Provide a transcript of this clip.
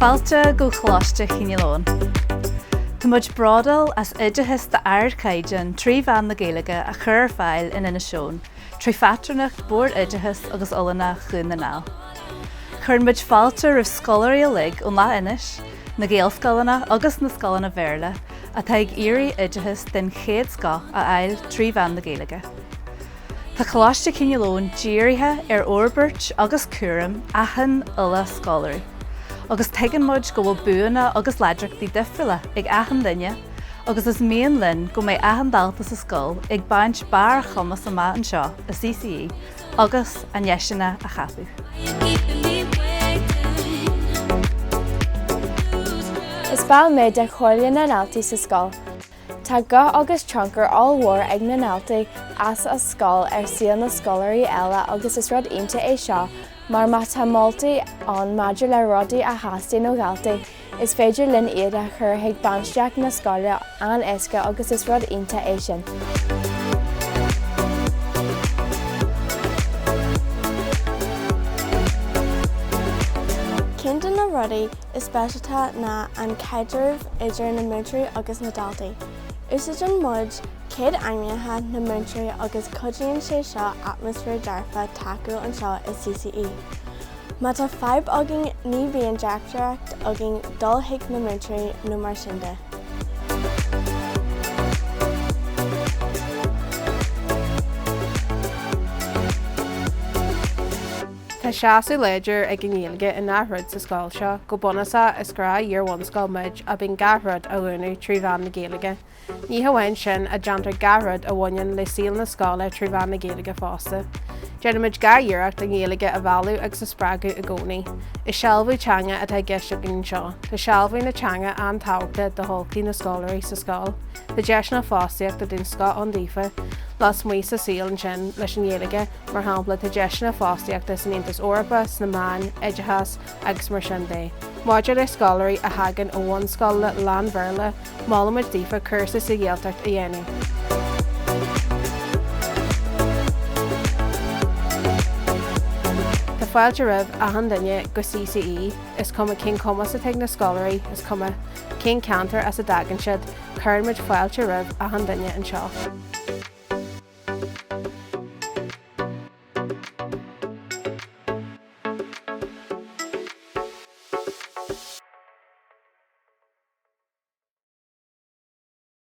Fáilte go Choláiste Chineál Eoghain. Tá muid bródúil as oideachas d'ardchaighdeán trí mheán na Gaeilge a chur ar fáil in Inis Eoghain trí phátrúnacht Bord Oideachais agus Oiliúna Dhún na nGall. Cuireann muid fáilte roimh scoláirí uilig ón Leath-Inis, na Gaelscoileanna agus na scoileanna Bhéarla atá ag iarraidh oideachas den chéad scoth a fháil trí mheán na Gaeilge. Tá Coláiste Chineál Eoghain dírithe ar fhorbairt agus cúram achan uile scoláire, agus tuigeann muid go bhfuil buanna agus láidreachtaí difriúla ag achan duine agus is mian linn go mbeidh achan dalta sa scoil ag baint barr a chumas amach anseo i CCE agus a ndeiseanna a thapú. Is ball mé de Chomhairle na nDaltaí sa scoil. Tá guth agus tionchar ollmhór ag na ndaltaí as an scoil ar saol na scoláirí eile agus is rud iontach é seo mar má tá moltaí ann maidir le rudaí a theastaíonn ó dhaltaí, is féidir linn iad a chur chuig bainistíocht na scoile an-éasca agus is rud iontach é sin. Ceann de na rudaí is speisialta ná an caidreamh idir na múinteoirí agus na daltaí. Úsáideann muid céad ainmneacha na múinteoirí agus cuidíonn sé seo atmaisféar dearfa tacúil anseo i CCE. Má tá fadhb againn ní bhíonn deacracht againn dul chuig na múinteoirí nó mar sin de. Tá seasamh láidir ag an nGaeilge i ngach rud sa scoil seo. Go bunúsach, is gnáth-iar-bhunscoil muid a bíonn gach rud á mhúineadh trí mheán na Gaeilge. Ní hamháin sin ach déantar gach rud a bhaineann le saol na scoile trí mheán na Gaeilge fosta. Déanaimid gach iarracht an Ghaeilge a mhealladh agus a spreagadh i gcónaí. Is sealbhú teanga atá i gceist againn anseo. Tá sealbhú na teanga an-tábhachtach do thodhchaí na scoláirí sa scoil. Tá deiseanna fostaíochta den scoth ann daofa lasmuigh sa saol ansin leis an nGaeilge, mar shampla tá deiseanna fostaíochta san Aontas Eorpach, sna meáin, oideachas agus mar sin de. Maidir le scoláirí a thagann ó bhunscoileanna lán-Bhéarla, Molaimid daofa cúrsa sa Ghaeltacht a dhéanamh. Tá fáilte roimh achan duine go CCE, is cuma cén cumas atá ag na scoláirí, is cuma cén ceantar as a dtagann siad, cuireann muid fáilte roimh achan duine anseo.